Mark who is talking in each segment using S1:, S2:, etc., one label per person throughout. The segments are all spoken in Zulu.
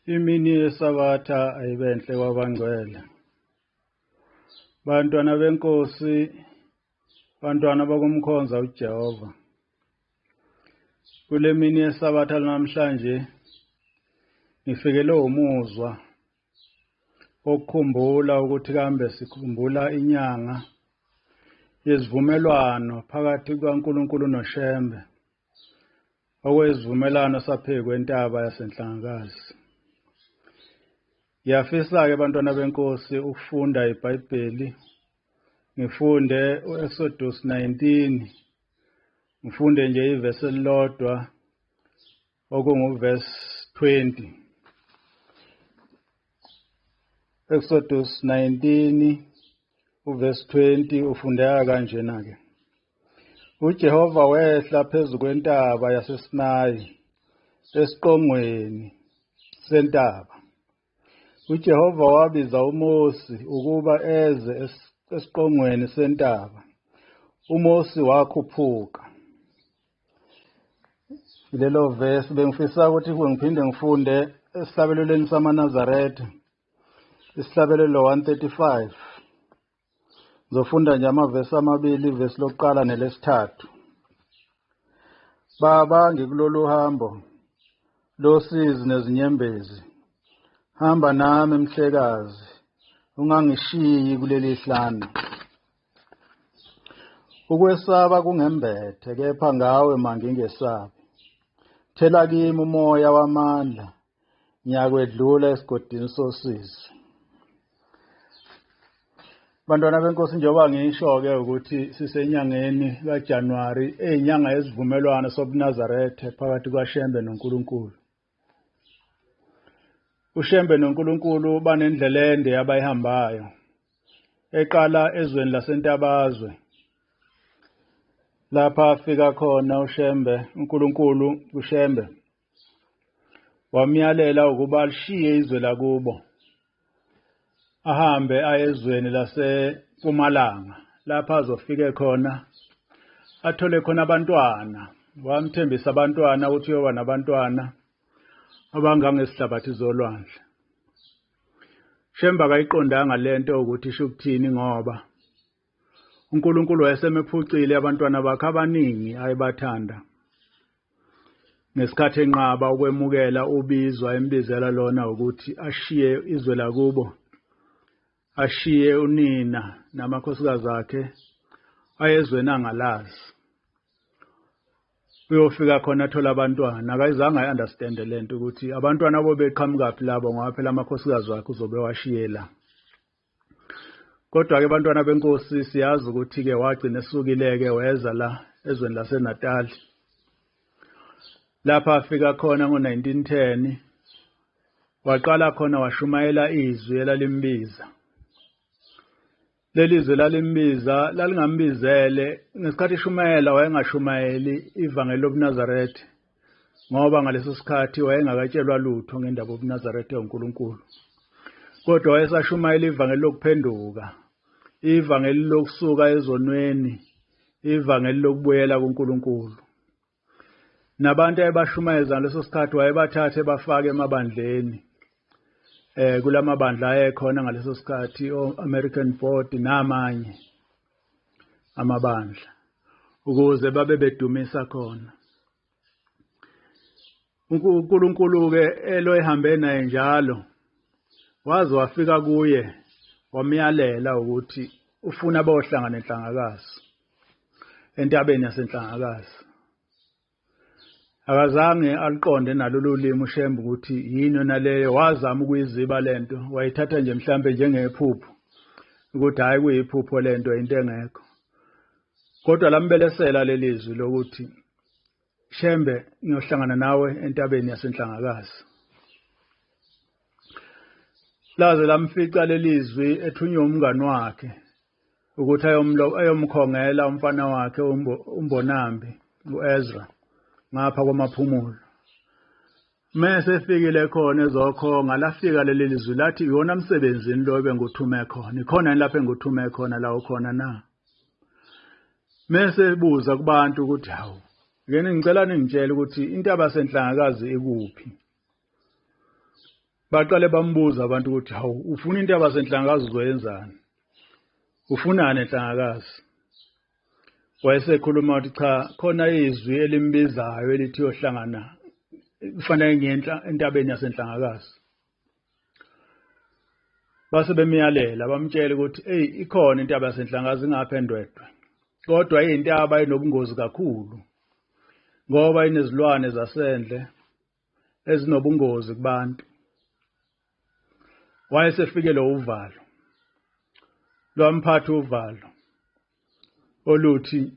S1: Imini yeSabatha ayibenhle kwabangcwele. Bantwana beNkosi, bantwana bokumkhonza uJehova. Kule mini yeSabatha namhlanje ngifikelwe umuzwa okukhumbula ukuthi kambe sikhumbula inyanga yesivumelwano phakathi kukaNkulunkulu noShembe. Okwezivumelwano saphezu kwentaba yaseNhlangakazi. Ngiyafisa-ke bantwana benkosi ukufunda iBhayibheli, ngifunde u-Exodus 19, ngifunde nje ivesi elilodwa okunguvesi 20. Exodus 19 uvesi 20 ufundeka kanjena-ke. UJehova wehla phezu kwentaba yaseSinayi esiqongweni sentaba. UJehova wabiza uMose ukuba eze esiqongweni sentaba. UMose wakhuphuka. Lelo vesi bengifisa ukuthi ngiphinde ngifunde esihlabelelweni samaNazaretha, isihlabelelo 135. Ngizofunda nje amavesi amabili, ivesi lokuqala nelesithathu. Baba, ngikulolu hambo losizi nezinyembezi, hamba nami mhlekazi, ungangishiyi kuleli hlane. Ukwesaba kungembethe, kepha ngawe mangingesabi. Thela kimi umoya wamandla, ngiyakwedlula esigodini sosizi. Bantwana benkosi, njengoba ngisho-ke ukuthi sisenyangeni kaJanuwari, eyinyanga yesivumelwano sobuNazaretha phakathi kwaShembe noNkulunkulu. UShembe noNkulunkulu banendlela ende abayihambayo eqala ezweni laseNtabazwe lapha afika khona uShembe, uNkulunkulu uShembe wamyalela ukuba alishiye izwe lakubo ahambe aye ezweni laseMpumalanga lapha azofike khona athole khona abantwana. Wamthembisa abantwana ukuthi uyoba nabantwana abangangesihlabathi zolwandle. Shembe akayiqondanga lento ukuthi isho ukuthini ngoba uNkulunkulu wayesemephucile abantwana bakhe abaningi ayebathanda. Ngesikhathi enqaba ukwemukela ubizo ayembizela lona ukuthi ashiye izwe lakubo, ashiye unina namakhosikazi akhe ayezweni angalazi. Uyofika khona athola abantwana, akayizange ayi-understande le nto ukuthi abantwana bo beqhamukaphi labo ngoba phela amakhosikazi wakhe uzobe washiye la. Kodwa-ke bantwana benkosi siyazi ukuthi-ke wagcina esukile-ke weza la ezweni laseNatali. Lapha afika khona ngo-1910 waqala khona washumayela izwi elalimbiza. Leli zwi lalimbiza lalingambizele ngesikhathi eshumayela wayengashumayeli ivangeli lobuNazaretha ngoba ngaleso sikhathi wayengakatshelwa lutho ngendaba yobuNazaretha yoNkulunkulu. Kodwa wayesashumayela ivangeli lokuphenduka, ivangeli lokusuka ezonweni, ivangeli lokubuyela kuNkulunkulu. Nabantu ayebashumayeza ngaleso sikhathi wayebathatha ebafake emabandleni. Kulamabandla ayekhona ngaleso sikhathi o-American Board namanye amabandla ukuze babe bedumisa khona. uNkulunkulu-ke elo ehambe naye njalo waze wafika kuye wamyalela ukuthi ufuna bohlangana enhlangakazi entabeni yasenhlangakazi. Akazange aluqonde nalolu limi uShembe ukuthi yini yona leyo, wazama ukuyiziba lento, wayithatha nje mhlambe njengephupho ukuthi hhayi kuyiphupho lento into engekho. Kodwa lambelesela leli zwi lokuthi Shembe ngiyohlangana nawe entabeni yasenhlangakazi. Laze lamfica lelizwi ethunywe umngani wakhe ukuthi ayomkhongela umfana wakhe uMbonambi uEzra ngapha kwamaphumulo. Mese efikile khona ezokhonga lafika leli lizwi lathi iwona msebenzini lo ebenguthume khona ikhona yini lapho enguthume khona la ukhona na Mese ebuza kubantu ukuthi hawu ngeke ngicela ningitshele ukuthi intaba senhlangakazi ikuphi. Baqale bambuza abantu ukuthi hawu, ufuna intaba yaseNhlangakazi uzoyenzani? Ufunani eNhlangakazi? Wayesekhuluma ukuthi cha, khona izwi elimbizayo elithi yohlangana, kufanele ngiye entabeni yaseNhlangakazi. Base bemyalela bamtshela ukuthi eyi, ikhona intaba yaseNhlangakazi ingapha eNdwedwe, kodwa iyintaba enobungozi kakhulu ngoba inezilwane zasendle ezinobungozi kubantu. Wayesefikelwe uvalo, lwamphatha uvalo oluthi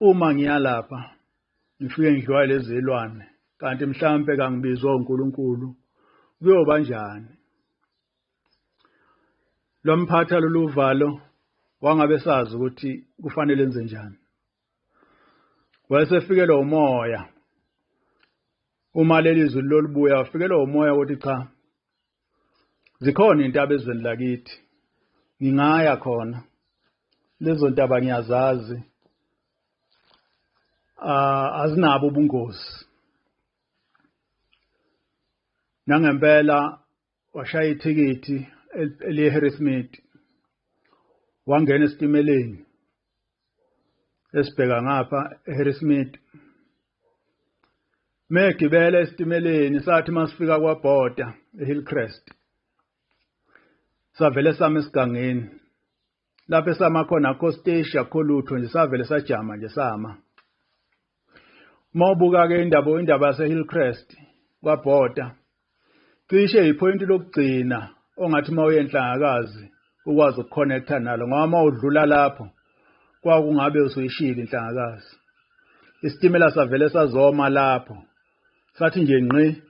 S1: uma ngiya lapha ngifike ngidliwa lezi zilwane kanti mhlampe kangibizwa uNkulunkulu, kuyoba njani? Lwamphatha lolu valo, wangabe sazi ukuthi kufanele enze njani. Wayesefikelwa umoya uma leli zwi lolubuya, wafikelwa umoya ukuthi cha, zikhona intaba ezweni lakithi, ngingaya khona, lezo ntaba ngiyazazi, azinabo ubungozi. Nangempela washaya ithikithi eliye Harrismith, wangena esitimeleni esibheka ngapha eHarrismith. Megibela esitimeleni, sathi masifika kwaBhoda eHillcrest, savele sama esigangeni. Lapho esama khona akho siteshi, akho lutho nje, savele sajama nje sama. Uma ubuka-ke indaba yaseHillcrest kwaBhoda, cishe iphoyinti lokugcina ongathi uma uye eNhlangakazi ukwazi ukuconnecta nalo, ngoba uma udlula lapho kwakungabe usuyishiyile iNhlangakazi. Isitimela savele sazoma lapho, sathi nje ngqi,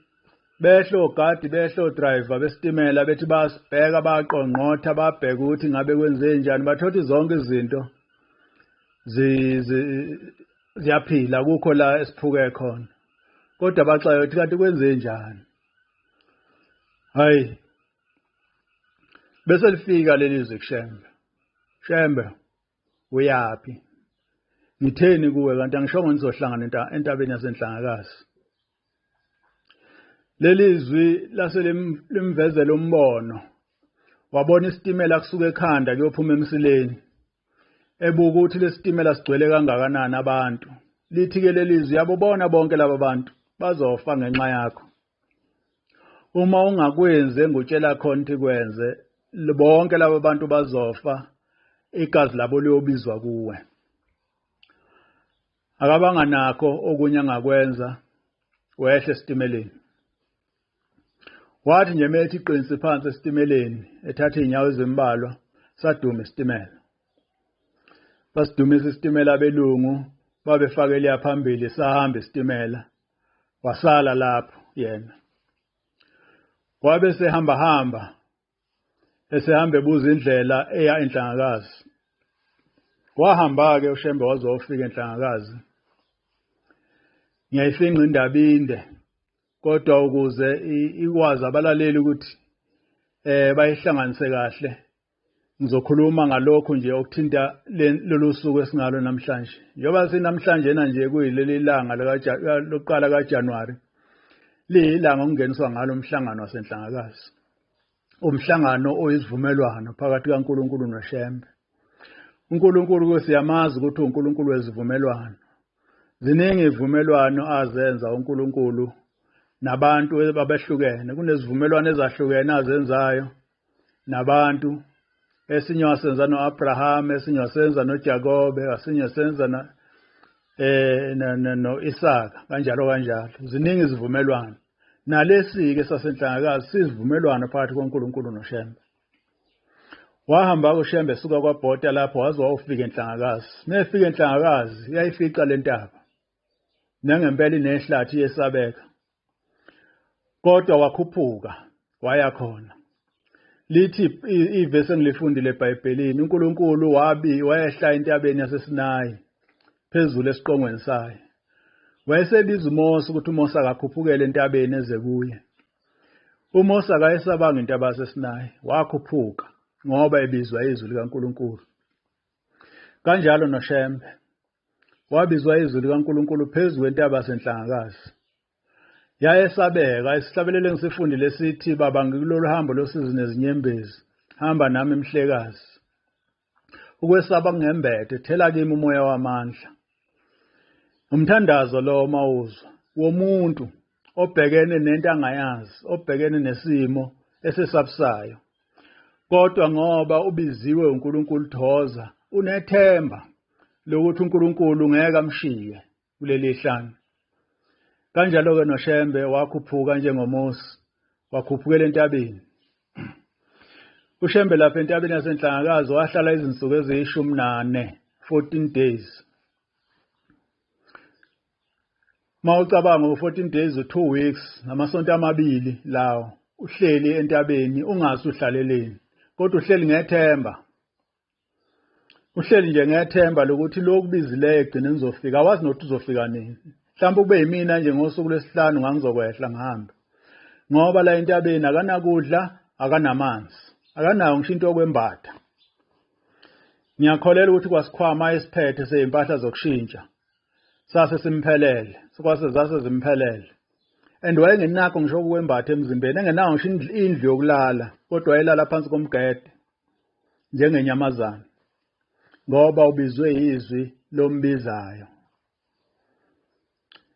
S1: behle ogadi, behle odriver besitimela, bethi basibheka, baqongqotha, babheka ukuthi ngabe kwenze njani, bathothi zonke izinto ziyaphila, kukho la esiphuke khona, kodwa baxayo ukuthi kanti kwenze njani. Hayi, bese lifika leli zwi kuShembe. Shembe, uyaphi? Ngitheni kuwe kanti angishongo nizohlangana entabeni yaseNhlangakazi? Leli zwi lase limvezela umbono, wabona isitimela kusuka ekhanda kuyophuma emsileni, ebuka ukuthi lesitimela sigcwele kangakanani abantu. Lithi-ke leli zwi, yabobona bonke laba bantu bazofa ngenxa yakho uma ungakwenzi engutshela khona ukuthi kwenze, bonke laba bantu bazofa, igazi labo liyobizwa kuwe. Akabanga nakho okunye angakwenza, wehla esitimeleni. Wathi nje methi qinsi phansi esitimeleni, ethatha izinyawo ezimbalwa, saduma isitimela. Basidumisa isitimela abelungu, babefakele phambili, sahamba isitimela, wasala lapho yena. Wabe sehamba hamba esehamba ebuza indlela eya eNhlangakazi. Wahamba-ke uShembe waze wafika eNhlangakazi. Ngiyayifinqa indaba inde, kodwa ukuze ikwazi abalaleli ukuthi bayihlanganise kahle, ngizokhuluma ngalokhu nje okuthinta lolu suku esingalo namhlanje. Njengoba sinamhlanje na nje kuyileli langa lokuqala kaJanuary, liyilanga okungeniswa ngalo umhlangano waseNhlangakazi, umhlangano oyisivumelwano phakathi kaNkulunkulu noShembe. uNkulunkulu siyamazi ukuthi uNkulunkulu wezivumelwano. Ziningi izivumelwano azenza uNkulunkulu nabantu ababehlukene. Kunezivumelwano ezahlukene azenzayo nabantu. Esinye wasenza noAbraham, esinye wasenza noJakobe, esinye wasenza na noIsaka, kanjalo kanjalo. Ziningi izivumelwano. Nalesi-ke saseNhlangakazi sizivumelwano phakathi koNkulunkulu noShembe. Wahamba uShembe esuka kwaBhota lapho waze wawufika eNhlangakazi. Mefika eNhlangakazi yayifica le ntaba, nangempela inehlathi yesabeka, kodwa wakhuphuka waya khona. Lithi ivesi engilifundile eBhayibhelini, uNkulunkulu wabi wayehla entabeni yaseSinayi phezulu esiqongweni sayo, wayesebiza uMose ukuthi uMose akakhuphukele entabeni eze kuye. UMose akayesabanga intaba yaseSinayi, wakhuphuka ngoba ebizwa izwi likaNkulunkulu. Kanjalo noShembe wabizwa izwi likaNkulunkulu phezu kwentaba yaseNhlangakazi. Yayesabeka isihlabelelo engisifundile sithi baba ngikulolu hambo losizi nezinyembezi hamba nami mhlekazi. Ukwesaba kungembethe thela kimi umoya wamandla. Umthandazo lo mawuzwa womuntu obhekene nento angayazi, obhekene nesimo esesabisayo. Kodwa ngoba ubiziwe uNkulunkulu Thoza, unethemba lokuthi uNkulunkulu ngeke amshiye kuleli hlane. Kanjalo-ke noShembe wakhuphuka njengoMose, wakhuphukela entabeni. UShembe lapha entabeni yaseNhlangakazi wahlala izinsuku eziyishumi nane, 14 days. Uma ucabanga u-14 days u-2 weeks namasonto amabili lawo uhleli entabeni ungazi uhlaleleni kodwa uhleli ngethemba. Uhleli nje ngethemba lokuthi lokhu bizileyo ekugcineni uzofika awazi nokuthi uzofika nini. Mhlawumbe kube yimina nje ngosuku lwesihlanu ngangizokwehla ngihambe. Ngoba la entabeni akanakudla, akanamanzi, akanayo ngisho into yokwembatha. Ngiyakholelwa ukuthi kwasikhwama esiphethe sezimpahla zokushintsha sase simphelele, sikwase zase zimphelele. And wayengenakho ngisho ukwembatha emzimbeni, engenawo ngisho indlu yokulala, kodwa wayelala phansi komgede njengenyamazane ngoba ubizwe izwi lombizayo.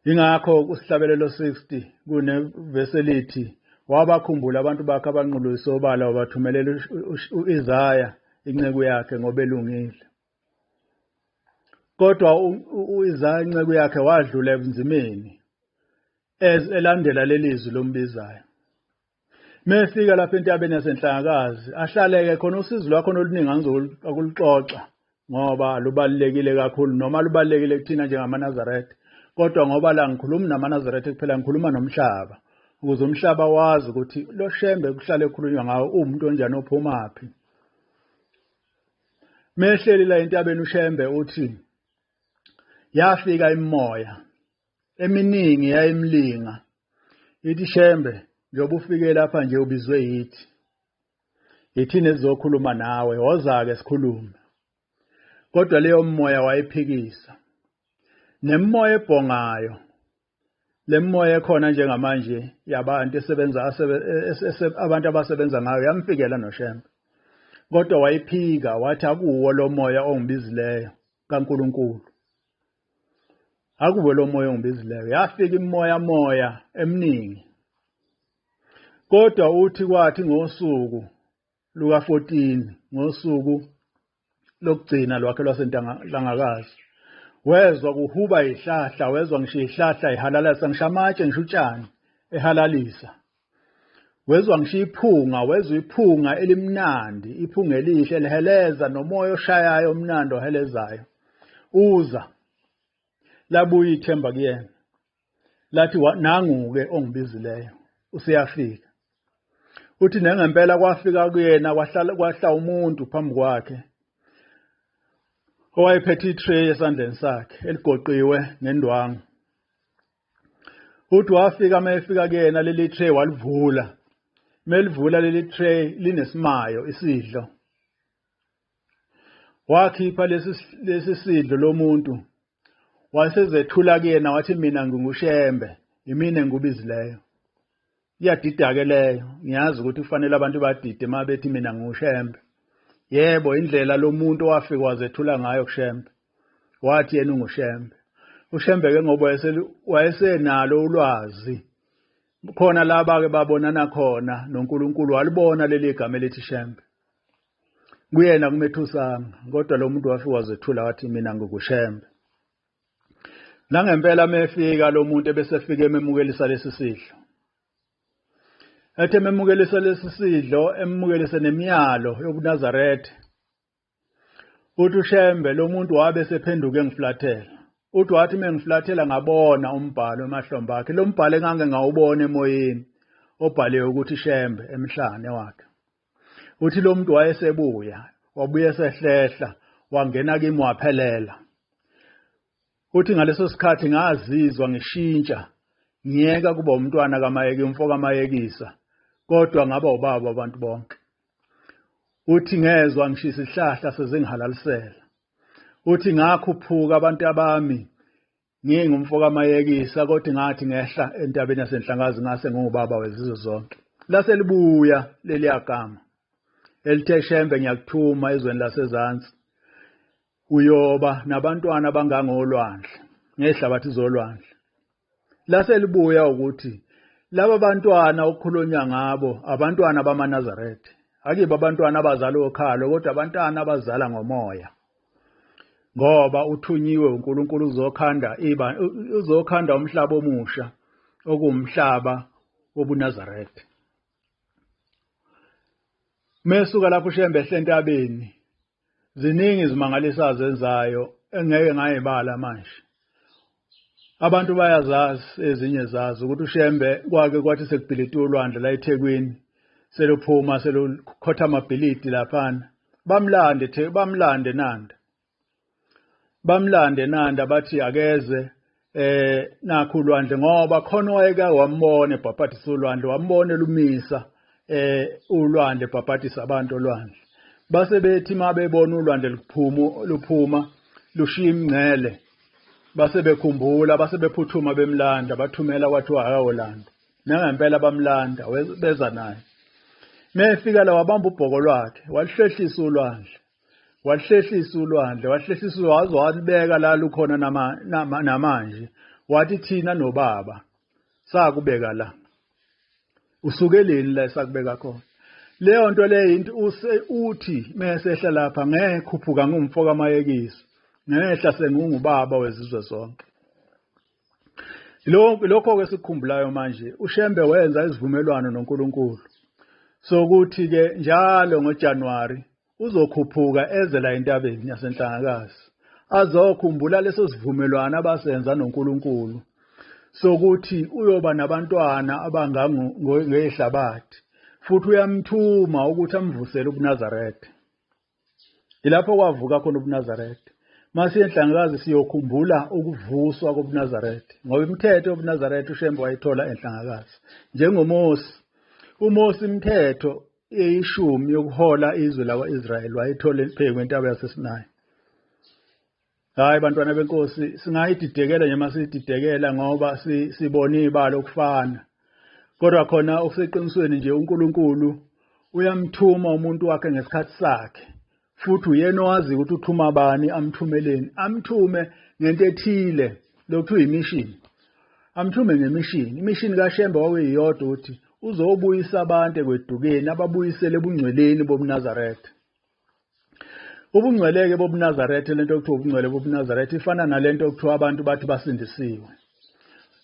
S1: Ingakho kusihlabelelo 60 kunevesi elithi wabakhumbula abantu bakhe abanquluyise obala wabathumelela u-Isaya inceku yakhe ngoba elungile. Kodwa u-Isaya inceku yakhe wadlula ebunzimeni elandela leli zwi lombizayo. Mefika lapha entabeni yaseNhlangakazi ahlaleke khona usizi lwakhona oluningi angizokuluxoxa ngoba lubalulekile kakhulu noma lubalulekile kuthina njengamaNazaretha kodwa ngoba la ngikhuluma namaNazaretha kuphela ngikhuluma nomhlaba ukuze umhlaba wazi ukuthi lo Shembe kuhlale kukhulunywa ngawo uwumuntu onjani ophumaphi. Mehleli la entabeni uShembe uthi yafika imimoya eminingi yayimlinga ithi Shembe njengoba ufike lapha nje ubizwe yithi yithina esizokhuluma nawe woza-ke sikhulume kodwa leyo moya wayiphikisa nemimoya ebhongayo le mimoya ekhona njengamanje yabantu esebenza abantu abasebenza ngayo yamfikela noShembe kodwa wayiphika wathi akuwo lo moya ongibizileyo kaNkulunkulu akube lo moya ongibizileyo yafika imimoya moya eminingi kodwa uthi kwathi ngosuku luka-14 ngosuku lokugcina lwakhe lwasenhlangakazi wezwa kuhuba ihlahla wezwa ngisho ihlahla ihalalisa ngisho amatshe ngisho utshani ehalalisa wezwa ngisho iphunga wezwa iphunga elimnandi iphunga elihle liheleza nomoya oshayayo omnandi ohelezayo uza labuya ithemba kuyena lathi nangu-ke ongibizileyo useyafika uthi nengempela kwafika kuyena kwahlala kwahla umuntu phambi kwakhe owayephethe itray esandleni sakhe eligoqiwe ngendwangu uthi wafika uma efika kuyena leli tray walivula melivula leli tray linesimayo isidlo wakhipha lesi lesi sidlo lomuntu wasezethula kuyena wathi mina nginguShembe imina engikubizileyo iyadida-ke leyo ngiyazi ukuthi kufanele abantu badide uma bethi mina nginguShembe yebo indlela lomuntu owafika wazethula ngayo kuShembe wathi yena unguShembe uShembe ke ngoba wayesenalo ulwazi khona laba ke babonana khona noNkulunkulu walibona leli gama elithi Shembe kuyena kumethusanga kodwa lo muntu wafika wazethula wathi mina ngikuShembe nangempela mefika lo muntu ebesefike ememukelisa lesi sidlo ethe ememukelisa lesi sidlo emukelise nemiyalo yobuNazaretha uthi uShembe lo muntu wabe sephenduke engiflathela uthi wathi mengiflathela ngabona umbhalo emahlombe akhe lo mbhalo engange ngawubona emoyeni obhaliwe ukuthi Shembe emhlane wakhe uthi lo muntu wayesebuya wabuye sehlehla wangena kimi waphelela uthi ngaleso sikhathi ngazizwa ngishintsha ngiyeka kuba umntwana kaMayeki umfo kaMayekisa kodwa ngaba ubaba wabantu bonke uthi ngezwa ngishisa isihlahla sezingihalalisela uthi ngakhuphuka abantu abami Ngingumfo kaMayekisa kodwa ngathi ngehla entabeni yaseNhlangazi ngase ngingubaba wezizwe zonke. Laselibuya leliya gama elithe Shembe ngiyakuthuma ezweni lasezansi uyoba nabantwana abangangolwandle ngezihlabathi zolwandle. Laselibuya ukuthi laba bantwana okukhulunywa ngabo abantwana bamaNazaretha akibo abantwana abazala okhalo kodwa abantwana abazala ngomoya. Ngoba uthunyiwe uNkulunkulu uzokhanda iba uzokhanda umhlaba omusha okuwumhlaba wobuNazaretha. Mesuka lapho uShembe ehle entabeni ziningi izimangaliso azenzayo engeke ngayibala manje. Abantu bayazazi ezinye zazo ukuthi uShembe kwake kwathi sekubhilita ulwandle la eThekwini seluphuma selukhotha amabhilidi laphana bamlande bamlande nanda bamlande nanda bathi akeze nakhu ulwandle ngoba khona owayeke wambona ebhabhadisa ulwandle wambona elumisa ulwandle ebhabhadisa abantu olwandle base bethi uma bebona ulwandle luphuma luphuma lushiya imingcele base bekhumbula base bephuthuma bemlanda bathumela kwathiwa akawolanda nangempela bamlanda beza naye mefika la wabamba ubhoko lwakhe walihlehlisa ulwandle walihlehlisa ulwandle walihlehlisa waze walibeka la lukhona namanje wathi thina nobaba sakubeka la usukeleni la esakubeka khona leyo nto leyo into uthi mesehla lapha ngekhuphuka ngumfo kaMayekisi ngehla sengungubaba wezizwe zonke. Lokho ke sikukhumbulayo manje uShembe wenza isivumelwano noNkulunkulu sokuthi ke njalo ngoJanuary uzokhuphuka eze la entabeni yaseNhlangakazi azokhumbula leso sivumelwano abasenza noNkulunkulu sokuthi uyoba nabantwana abangangehlabathi futhi uyamthuma ukuthi amvusele ubuNazaretha. Yilapho kwavuka khona ubuNazaretha. Masiye eNhlangakazi siyokhumbula ukuvuswa kobuNazaretha ngoba imithetho yobuNazaretha uShembe wayithola eNhlangakazi. NjengoMosi, uMosi imithetho eyishumi yokuhola izwe lakwa-Israyeli wayithola phezu kwentaba yaseSinayi. Hayi bantwana benkosi singayididekela nje masiyididekela ngoba sibona ibala okufana. Kodwa khona okuseqinisweni nje uNkulunkulu uyamthuma umuntu wakhe ngesikhathi sakhe. Futhi uyena owazi ukuthi uthuma bani amthumeleni, amthume ngento ethile lokuthiwa imishini. Amthume ngemishini. Imishini kaShembe kwakuyiyodwa ukuthi uzobuyisa abantu ekwedukeni ababuyisele ebungcweleni bobuNazaretha. Ubungcweleke bobuNazaretha lento okuthiwa ubungcwele bobuNazaretha ifana nalento okuthiwa abantu bathi basindisiwe.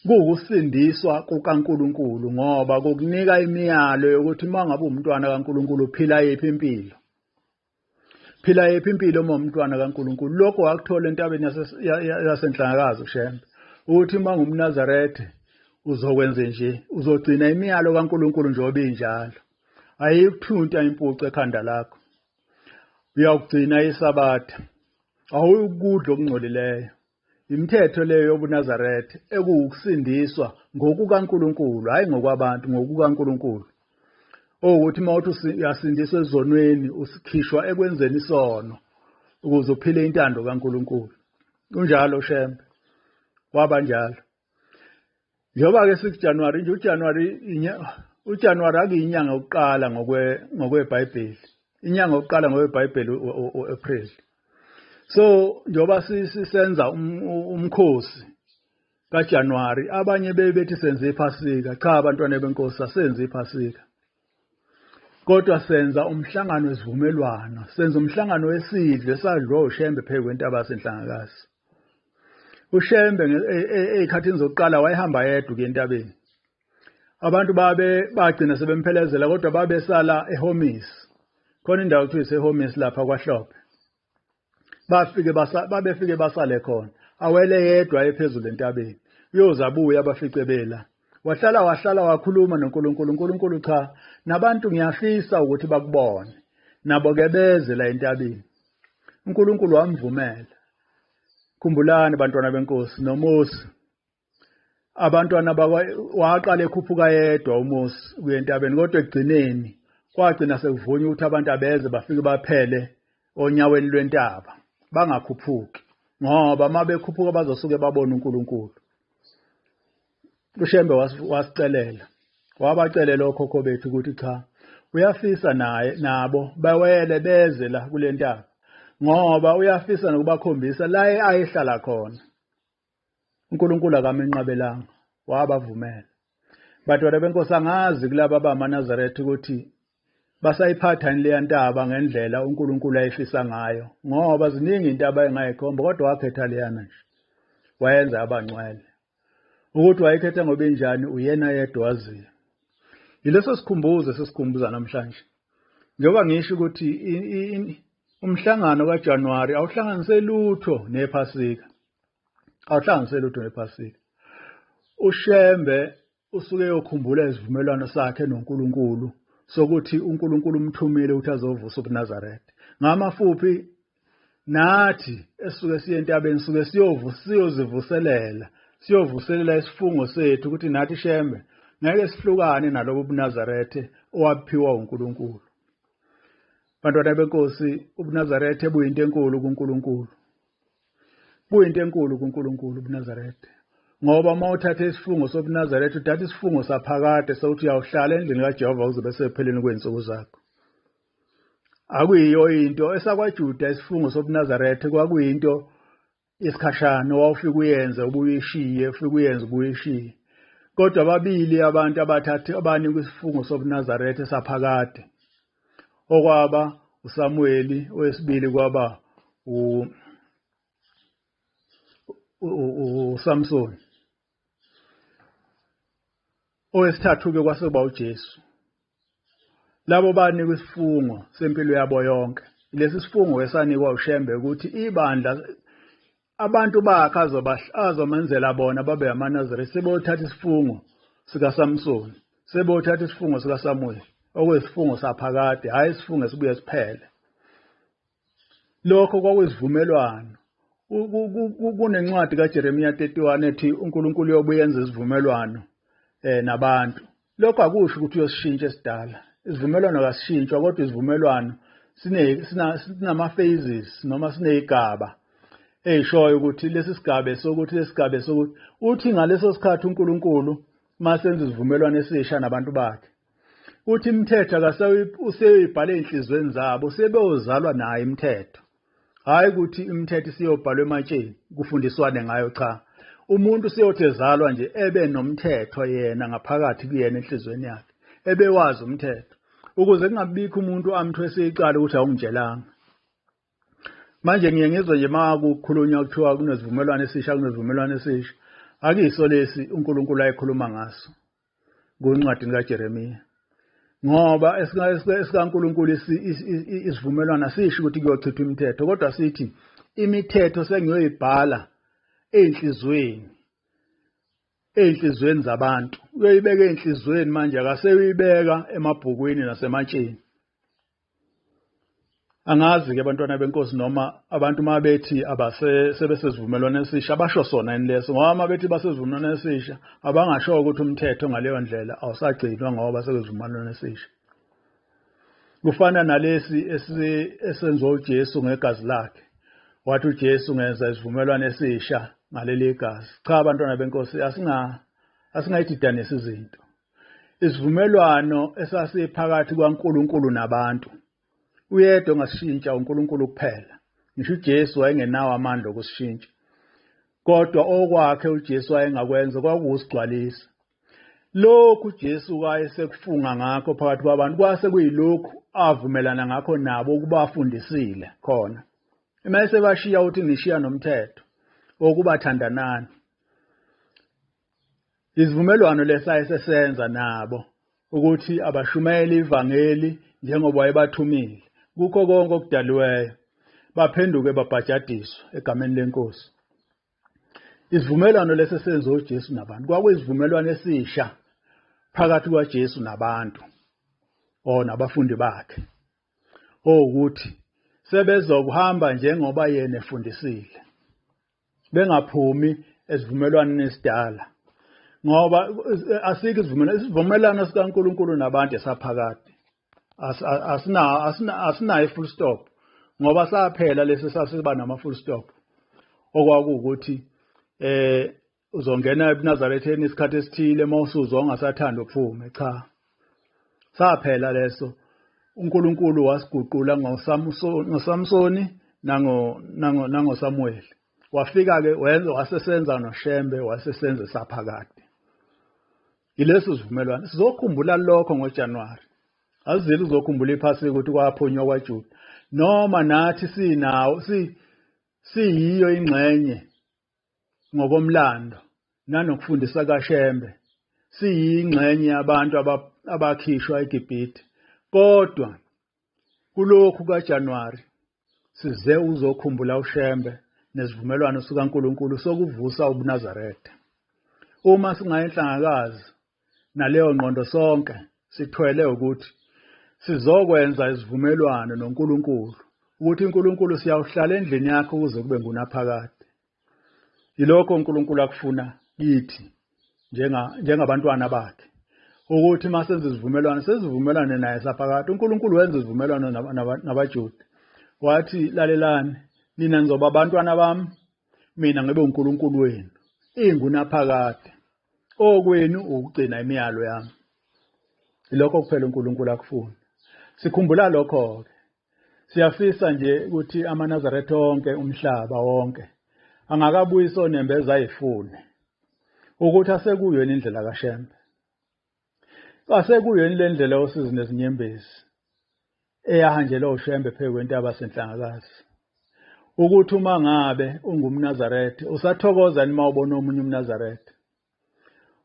S1: Kuwukusindiswa kukaNkulunkulu ngoba kukunika imiyalo yokuthi uma ngabe umntwana kaNkulunkulu uphila yiphi impilo. Phila yiphi impilo uma umntwana kaNkulunkulu. Lokho wakuthola entabeni yaseNhlangakazi uShembe. Ukuthi uma ngumNazaretha uzokwenze nje uzogcina imiyalo kaNkulunkulu njengoba injalo. Ayikuthunta impucu ekhanda lakho. Uyakugcina iSabatha. Awuyukudla okungcolileyo. Imithetho leyo yobuNazaretha ekuwukusindiswa ngokukaNkulunkulu, hhayi ngokwabantu, ngokukaNkulunkulu. Owukuthi uma uthi uyasindiswa ezonweni, usikhishwa ekwenzeni isono ukuze uphile intando kaNkulunkulu. Unjalo Shembe. Waba njalo. Njengoba ke sikuJanuary nje uJanuary uJanuary akuyinyanga yokuqala ngokwe ngokweBhayibheli. Inyanga yokuqala ngokweBhayibheli uApril. So njengoba sisenza umkhosi kaJanuary abanye bebethi senze iPhasika. Cha abantwana benkosi asenze iPhasika. Kodwa senza umhlangano wesivumelwano, senza umhlangano wesidlo esadliwa uShembe phezu kwentaba yaseNhlangakazi. uShembe ey'khathini zokuqala wayehamba yedwa ukuya entabeni. Abantu babe bagcina sebemphelezela kodwa babesala eHomisi. Khona indawo kuthiwa iseHomisi lapha kwaHlophe. Bafike babefike basale khona. Awele yedwa ephezulu entabeni. Uyoze abuye abafice bela. Wahlala wahlala wakhuluma noNkulunkulu. uNkulunkulu cha, nabantu ngiyafisa ukuthi bakubone. Nabo ke beze la entabeni. uNkulunkulu wamvumela. Khumbulani bantwana benkosi noMosi abantwana bakwa waqala ekhuphuka yedwa uMosi kuye entabeni kodwa ekugcineni kwagcina sekuvunywa ukuthi abantu abeze bafike baphele onyaweni lwentaba bangakhuphuki. Ngoba uma bekhuphuka bazosuke babone uNkulunkulu. UShembe wasicelela, wabacelela okhokho bethu ukuthi cha, uyafisa naye nabo bawele beze la kule ntaba ngoba uyafisa nokubakhombisa la ayehlala khona. uNkulunkulu akamenqabelanga, wabavumela. Badwala benkosi, angazi kulaba bamaNazaretha ukuthi basayiphatha yini leya ntaba ngendlela uNkulunkulu ayifisa ngayo, ngoba ziningi intaba engayikhomba, kodwa wakhetha leyana nje wayenza abangcwele. Ukuthi wayikhetha ngoba injani uyena yedwa waziyo. Yileso sikhumbuzo esisikhumbuza namhlanje. Njengoba ngisho ukuthi umhlangano kaJanuwari awuhlanganise lutho nePhasika. Awuhlanganise lutho nePhasika. UShembe usuke eyokhumbula isivumelwano sakhe noNkulunkulu sokuthi uNkulunkulu umthumile ukuthi azovusa ubuNazaretha. Ngamafuphi nathi esisuke siye entabeni suke siyozivuselela, siyovuselela isifungo sethu ukuthi nathi Shembe ngeke sihlukane nalobo buNazaretha owaphiwa uNkulunkulu. Bantwana benkosi, ubuNazaretha buyinto enkulu kuNkulunkulu. Buyinto enkulu kuNkulunkulu ubuNazaretha. Ngoba uma uthatha isifungo sobuNazaretha uthatha isifungo saphakade sokuthi uyawuhlala endlini kaJehova uze bese ekupheleni kwey'nsuku zakho. Akuyiyo into esakwaJuda isifungo sobuNazaretha, kwakuyinto isikhashana owawufika uyenze ubuye uyishiye, ufike uyenze ubuye uyishiye. Kodwa ababili abantu abathatha abanikwa isifungo sobuNazaretha saphakade, okwaba uSamuweli, owesibili kwaba uSamsoni, owesithathu-ke kwase kuba uJesu. Labo banikwa isifungo sempilo yabo yonke. Lesi sifungo esanikwa uShembe ukuthi ibandla abantu bakhe azomenzela bona babe amaNazaretha, sebothatha isifungo sikaSamsoni, sebothatha isifungo sikaSamuweli, okuyisifungo saphakade, hhayi isifungo esibuye siphele. Lokho kwakuyizivumelwano. Kunencwadi kaJeremiya 31 ethi uNkulunkulu uyobuye enze isivumelwano nabantu. Lokho akusho ukuthi uyosishintsha esidala. Isivumelwano kasishintshwa, kodwa isivumelwano sinama-phases noma sineyigaba eyishoyo ukuthi lesi sigaba sokuthi lesi sigaba sokuthi uthi ngaleso sikhathi uNkulunkulu masenza isivumelwano esisha nabantu bakhe, uthi imithetho useyibhale ey'nhliziyweni zabo, sebeyozalwa nayo imithetho. Hhayi ukuthi imithetho isiyobhalwa ematsheni kufundiswane ngayo, cha. Umuntu useyothi ezalwa nje ebe nomthetho yena ngaphakathi kuyena enhliziyweni yakhe, ebewazi umthetho, ukuze kungabikho umuntu amthwese icala ukuthi awungitshelanga. Manje ngiye ngizwe nje uma kukhulunywa kuthiwa kunesivumelwano esisha, kunesivumelwano esisha. Akuyiso lesi uNkulunkulu ayekhuluma ngaso kuncwadini kaJeremiya, ngoba esikaNkulunkulu isivumelwano asisho ukuthi kuyochithwa imithetho, kodwa sithi imithetho sengiyoyibhala ey'nhliziyweni, ey'nhliziyweni zabantu. Uyoyibeka ey'nhliziyweni manje, akaseyuyibeka emabhukwini nasematsheni. Angazi-ke abantwana benkosi noma abantu uma bethi sebesesivumelwano esisha basho sona yini leso, ngoba uma bethi basesivumelwano esisha abangasho ukuthi umthetho ngaleyo ndlela awusagcinwa ngoba sekusivumelwano esisha. Kufana nalesi esenziwa uJesu ngegazi lakhe. Wathi uJesu ngenza isivumelwano esisha ngaleli gazi. Cha abantwana benkosi, asingayididanisi izinto. Isivumelwano esasiphakathi kwaNkulunkulu nabantu, uyedwa ongasishintsha, uNkulunkulu kuphela. Ngisho uJesu wayengenawo amandla okusishintsha, kodwa okwakhe uJesu wayengakwenza kwakuwusigcwalisa. Lokhu uJesu wayesekufunga ngakho phakathi kwabantu kwase kuyilokhu avumelana ngakho nabo ukuba afundisile khona. Uma esebashiya uthi ngishiya nomthetho wokuba thandanani. Isivumelwano lesayesesenza nabo ukuthi abashumayele ivangeli njengoba wayebathumile kukho konke okudaliweyo, baphenduke babhajadiswe egameni lenkosi. Isivumelwano lesi esenziwa uJesu nabantu kwakuyisivumelwano esisha phakathi kwaJesu nabantu o nabafundi bakhe, owukuthi sebezokuhamba njengoba yena efundisile, bengaphumi esivumelwaneni esidala, ngoba asikho isivumelwano sikaNkulunkulu nabantu esaphakade. Asinayo full stop, ngoba saphela lesi sasiba nama full stop. Okwakuwukuthi uzongena ebuNazaretheni isikhathi esithile, uma usuzwa ungasathanda uphume. Cha, saphela leso. uNkulunkulu wasiguqula ngoSamsoni nangoSamuweli. Wafika-ke wenza wasesenza noShembe, wasesenze saphakade. Yileso sivumelwano sizokhumbula lokho ngoJanuwari. Azile uzokhumbula iphasika ukuthi kwaphunywa kwaJuda, noma nathi sinawo siyiyo ingxenye ngokomlando nanokufundisa kaShembe, siyingxenye yabantu abakhishwa eGibhithe. Kodwa kulokhu kaJanuwari size uzokhumbula uShembe nesivumelwano sikaNkulunkulu sokuvusa ubuNazaretha. Uma singayenhlangakazi naleyo ngqondo sonke sithwele ukuthi sizokwenza isivumelwano noNkulunkulu ukuthi uNkulunkulu siyawuhlala endlini yakho kuze kube ngunaphakade. Yilokho uNkulunkulu akufuna kithi njengabantwana bakhe, ukuthi uma senza isivumelwano sesivumelwane naye saphakade. uNkulunkulu wenza isivumelwano nabaJuda, wathi lalelani nina nizoba abantwana bami, mina ngibe uNkulunkulu wenu ingunaphakade, okwenu ukugcina imiyalo yami. Yilokho kuphela uNkulunkulu akufuna. Sikhumbula lokho-ke. Siyafisa nje ukuthi amaNazaretha onke umhlaba wonke angakabuyisi onembeza ayifune ukuthi asekuyona indlela kaShembe, asekuyona le ndlela yosizi nezinyembezi eyahanjelwa uShembe phezu kwentaba senhlangakazi. Ukuthi uma ngabe ungumNazaretha usathokoza yini uma ubona omunye umNazaretha?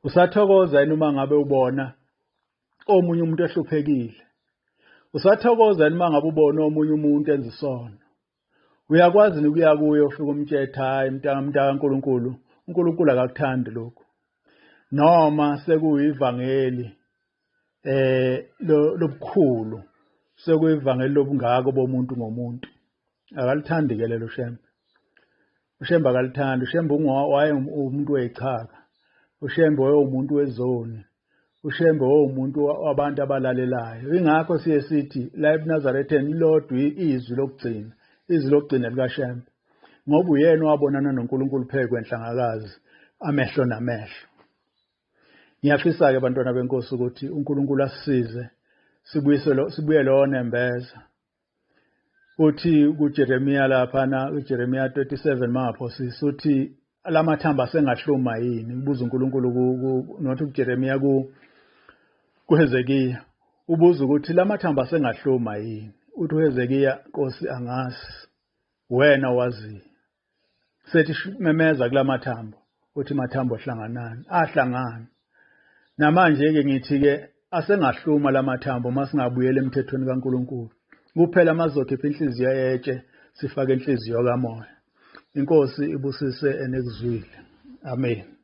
S1: Usathokoza yini uma ngabe ubona omunye umuntu ehluphekile? Usathokoza yini uma ngabe ubona omunye umuntu enza isono? Uyakwazi ukuya kuye ufike umtshele, hayi mntaka kaNkulunkulu, uNkulunkulu akakuthandi lokhu. Noma sekuyivangeli lobukhulu, sekuyivangeli lobungako bomuntu ngomuntu. Akalithandi ke lelo Shembe. uShembe akalithandi. uShembe waye umuntu weyichaka, uShembe wayewumuntu wezoni, uShembe wayewumuntu wabantu abalalelayo. Ingakho siye sithi la ebuNazaretheni lilodwa izwi lokugcina, izwi lokugcina likaShembe, ngoba uyena owabonana noNkulunkulu phezu kwenhlangakazi amehlo namehlo. Ngiyafisa-ke bantwana benkosi ukuthi uNkulunkulu asisize sibuye lowo nembeza. Uthi kuJeremiya laphana, kuJeremiya 37 mangaphosisi, uthi lamathambo asengahluma yini? Kubuza uNkulunkulu not kuJeremiya, kuHezekiya. Ubuza ukuthi lamathambo asengahluma yini? Uthi uHezekiya, Nkosi angazi, wena waziyo. Sethi memeza kulamathambo, uthi mathambo hlanganani, ahlangana. Namanje ke ngithi ke asengahluma lamathambo masingabuyela emthethweni kaNkulunkulu. Kuphela mazokhipha inhliziyo yetshe sifake inhliziyo kamoya. Inkosi ibusise enekuzwile. Amen.